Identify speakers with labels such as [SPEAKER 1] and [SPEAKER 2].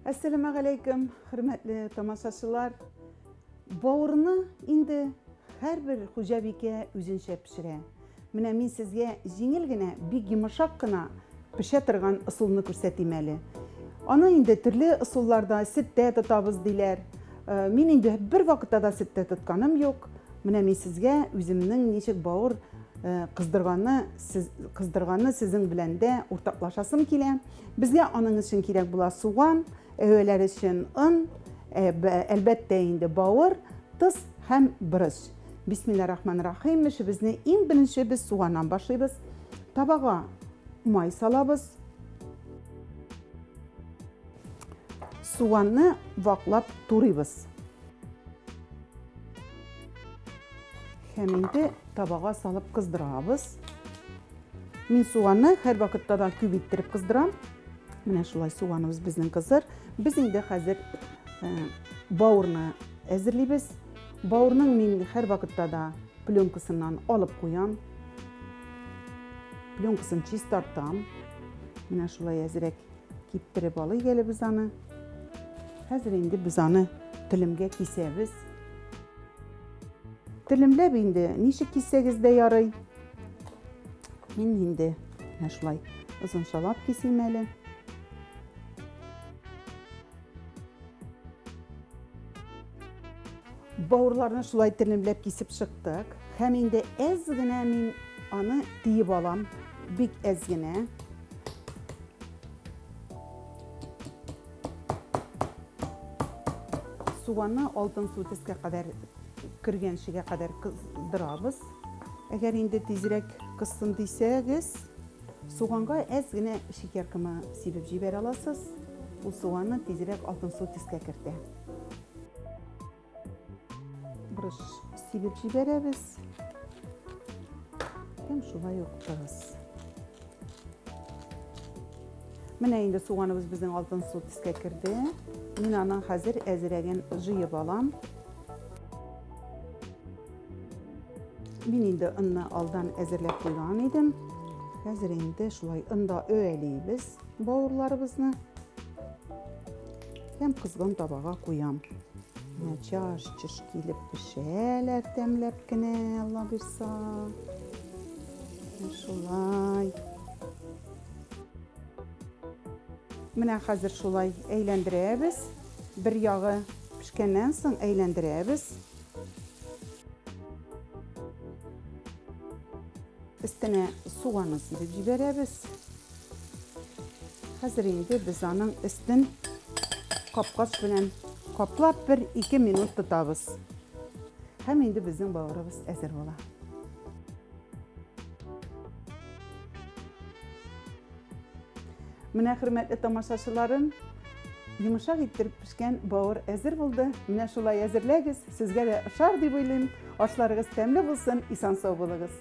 [SPEAKER 1] Әссәламәгаләйкем, хөрмәтле тамашачылар. Бавырны инде һәрбер хуҗабикә үзенчә пешерә. Менә мин сезгә җиңел генә, бик йомшак кына пешә торган ысулны күрсәтим әле. Аны инде төрле ысулларда сөттә тотабыз диләр. Мин инде бер вакытта да сөттә тотканым юк. Менә мин сезгә үземнең ничек бавыр кыздырганны, сез, кыздырганны сезнең белән дә уртаклашасым килә. Безгә аның өчен кирәк була суган, әвәләр өчен он, әлбәттә инде бавыр, тоз һәм борыч. Бисмилла рахман рахим. Эшебезне иң беренче без суганнан башлыйбыз. Табага май салабыз. Суганны ваклап турыйбыз. Һәм инде табага салып кыздырабыз. Мин суганны һәр вакытта да күп иттереп кыздырам. Менә шулай суганыбыз безнең кызыр. Без инде хәзер бавырны әзерлибез. Бавырның мин һәр вакытта да пленкасыннан алып куям. Пленкасын чистартам. Менә шулай әзрәк киптереп алыйк әле без аны. Хәзер инде без аны телемгә кисәбез. Телемләп инде ничек киссәгез дә ярый. Мин инде менә шулай озынчалап кисим әле. Бавырларны шулай телемләп кисеп чыктык. Һәм инде әз генә мин аны тиеп алам. Бик әз генә. Суганны алтынсу төскә кадәр кергәнчегә кадәр кыздырабыз. Әгәр инде тизрәк кызсын дисәгез, суганга әз генә шикәр комы сибеп җибәрә аласыз. Ул суганны тизрәк алтынсу төскә кертә. Борыч сибеп җибәрәбез. Һәм шулай ук тоз. Менә инде суганыбыз безнең алтынсу төскә керде. Мин аның хәзер әзерәген җыеп алам. Мин инде онны алдан әзерләп куйган идем. Хәзер инде шулай онда өәлибез бавырларыбызны. Һәм кызган табага куям. Менә чаш-чыш килеп пешәләр тәмләп кенә, Алла бирса. Шулай. Менә хәзер шулай әйләндерәбез. Бер ягы пешкәннән соң әйләндерәбез. Өстенә суганны сибеп җибәрәбез. Хәзер инде без аның өстен капкач белән каплап бер 2 минут тотабыз. Һәм инде безнең бавырыбыз әзер була. Менә, хөрмәтле тамашачыларым, йомшак иттереп пешкән бавыр әзер булды. Менә шулай әзерләгез, сезгә дә ошар дип уйлыйм. Ашларыгыз тәмле булсын, исән-сау булыгыз.